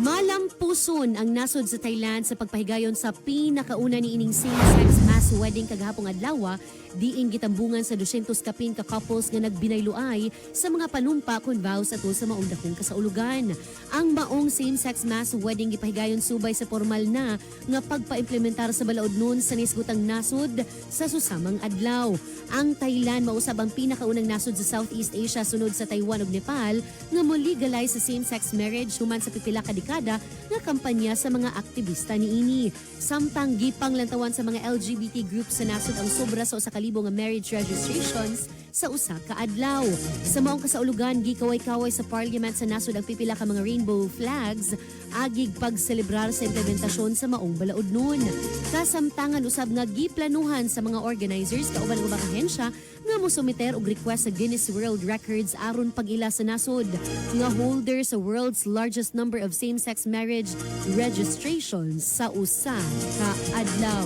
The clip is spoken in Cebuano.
Malampuson ang nasod sa Thailand sa pagpahigayon sa pinakauna ni ining same-sex mass wedding kagahapong adlaw, diin gitambungan sa 200 kapin ka couples nga nagbinayloay sa mga panumpa kon vows ato sa maong dakong kasaulugan. Ang maong same-sex mass wedding gipahigayon subay sa formal na nga pagpaimplementar sa balaod nun sa nisgutang nasod sa susamang adlaw. Ang Thailand mausab ang pinakaunang nasod sa Southeast Asia sunod sa Taiwan ug Nepal nga mo-legalize sa same-sex marriage human sa pipila ka dekada nga kampanya sa mga aktivista niini. Samtang gipang lantawan sa mga LGBT groups sa nasod ang sobra sa 1,000 nga marriage registrations sa usa ka adlaw. Sa maong kasaulugan, gikaway-kaway sa parliament sa nasod ang pipila ka mga rainbow flags agig pagselebrar sa implementasyon sa maong balaod nun. Kasamtangan usab nga giplanuhan sa mga organizers kauban ang ubang ahensya nga mosumiter og request sa Guinness World Records aron pag-ila sa nasod nga holder sa world's largest number of same-sex marriage registrations sa usa ka adlaw.